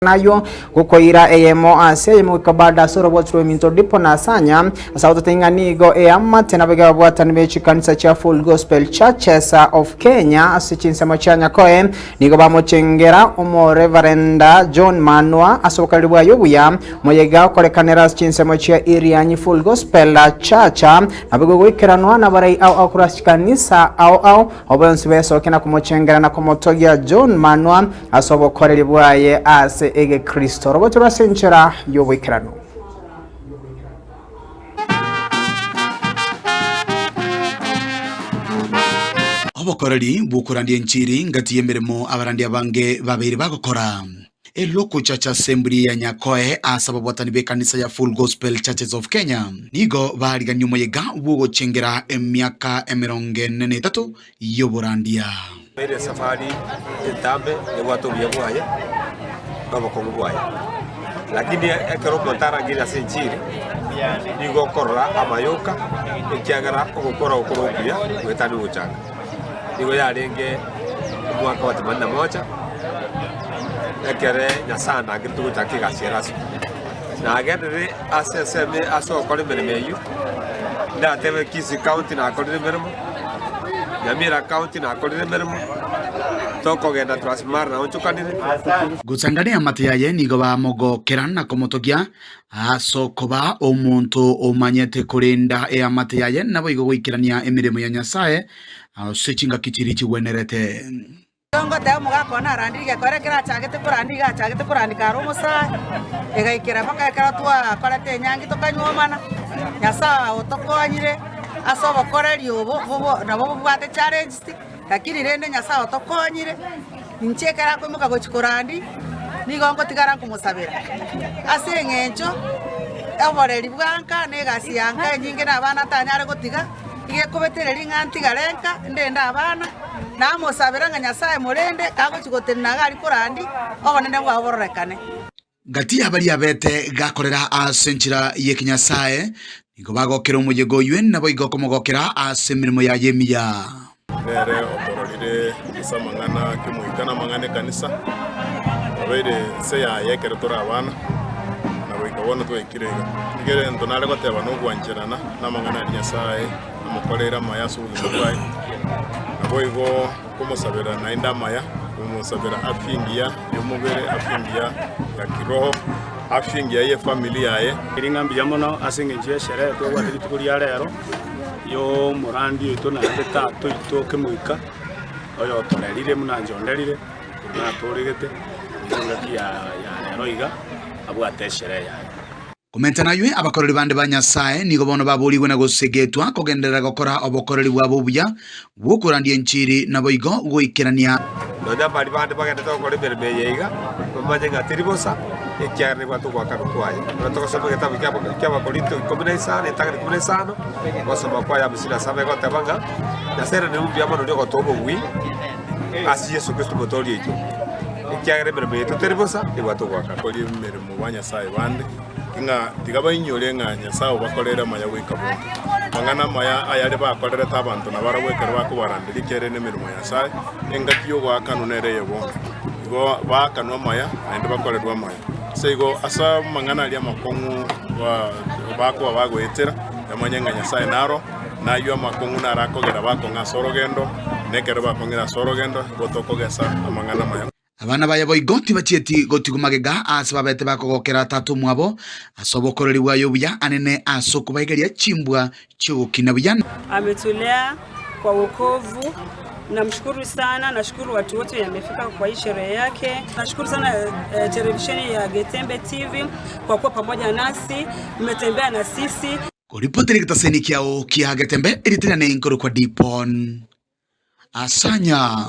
Nayio gokoira eyemo ase eyemo goika bado ase oroboti rw'eminto Dipo na Sanya, ase agototebia ng'a nigo eamate nabaiga ababwatani be chikanisa chia Full Gospel Churches of Kenya ase chinsemo chia Nyakoe nigo bamochengera Omoreverenda John Manwa ase obokoreri bwaye obuya. Moyega okorekanera ase chinsemo chia Irianyi Full Gospel Church naboigo goikeranwa nabarai ao ao korwa ase chikanisa ao ao Abwo bonsi besokia na komochengera na komotogia John Manwa ase obokoreri bwaye ase egekristo orogocho rw'ase enchera y'oboikeranu. Obokoreri bw'okorandia enchiri ngati y'emeremo abarandia abange babeire bagokora. Elocal Church Assembly ya Nyakoe ase ababwatani b'ekanisa ya Full Gospel Churches of Kenya nigo barigania omoyega bw'ogochengera emiaka emerongo ene na etato y'oborandia. Ere esafari entambe nebwate obuya bwaye na obokong'u bwaye, lakini ekero omonto arangire ase enchiri, nigo okorora amayoka, ekiagera ogokora okore okuya goetania ogochaka. Nigo yarenge omwaka wa themanini na moja, ekere Nyasaye anangerete gochaka egasi ere ase Nagenderere ase ensemo ase ogokora emeremo eyio, ndatebe Kisii County nakorire emeremo, Nyamira County nakorire emeremo, tokogenda Transmara naonchokanire. Gochanga neamate yaye nigo bamogokera na komotogia ase okoba omonto omanyete korenda eamate yaye naboigo goikerania emeremo ya Nyasae ase chingaki chiria chigwenerete. Ngoteba omogaka one arandire gekora ekero achagete koranda iga achagete koranda kare omosae, egaikera mpaka ekero twakorete enyangi tokanyuomana, Nyasae otokonyire ase obokoreri obo bobo nabo bobwate challenges, lakini rende Nyasae otokonyire, inche ekero akoimoka gochia korandia, nigo ngotigara nkomosabera, ase eng'encho oboreri bwa nka na egasi ya nka enyinge na abana tanyare gotiga. Iga ekobetereria ng'a ntigare nka, ndende abana, namosabera ng'a Nyasae morende, kagochia gotenena iga aria korandi, obonene bwabo bororekane. Gati y'abaria abete gakorera ase enchera y'ekinyasae, nigo bagokera omoyega oyio, naboigo okomogokera ase emeremo yaye emiya. Nere otororire ase amang'ana kemoika na amang'ana ekanisa, obeire nse yaye ekero tore abana, na goika bono twaikire iga. Nigo egento nare goteba nogwancherana namang'ana aria Nyasae amokoreire amaya ase obogima bwaye, naboigo komosabera naende amaya, komosabera afya engiya y'omobere, afya engiya ya kiroho, afya engiya y'efamiri yaye. Eri ng'a mbuya mono ase engencho y'esherehe twabwate rituko ria rero. Y'omorandi oito naende tata oito kemoika, oyotorerire buna inche onderire, buna atoregete, ase engaki ya rero iga, abwate esherehe yaye. Komenta naywe, abakoreri bande ba Nyasae nigo bono baboorigwe na gosegetwa kogenderera gokora obokoreri bwabo obuya bw'okorandia enchiri, naboigo goikerania. Nonya mbaria bande bagenderete gokora emeremo eye iga, bamanye ng'a teri bosa, ekiagera nebwate ogoakanwa kwaye. Ekero togosoma egetabu ki'Abakorinto ikomi na isano, etang'ani ikomi na isano, ogosoma kwaye hamsini na saba egoteba ng'a, Nyasae ere nigo mbuya mono oria ogotoa obobui ase Yeso Kristo Omotooria oito, ekiagera emeremo yaito teri bosa, nebwate ogoakanwa. Bakori emeremo ba Nyasae bande. Ng'a tiga bainyore ng'a Nyasae obakoreire amaya goika bono. Amang'ana amaya ayare bakorerete abanto nabarabwo ekero bakobaranderia ekiagera ere nemeremo ya Nyasae, engaki y'ogoakanwa nere eye bono. Igo baakanwe amaya, naende bakorerwe amaya. Ase igo ase amang'ana aria amakong'u bakoba bagoetera, bamanye ng'a Nyasae naro, nayio amakong'u naro akogera bakong'a ase orogendo, na ekero bakong'ire ase orogendo, igo tokogesa amang'ana amaya. Abana baye boigo tibachieti gotigwa magega aase babete bakogokera tata omwabo ase obokoreri bwaye obuya anene ase okobaigeria chimbwa chi'ogokina buya. Ametulea kwa wokovu. Namshukuru sana, nashukuru watu wote wenye wamefika kwa hii sherehe yake. Nashukuru sana eh, televisheni ya Getembe TV kwa kuwa pamoja nasi, mmetembea na sisi. Koripotera egetaseni kiao kia Getembe, erieta riane nkorokwa Dipon Asanya.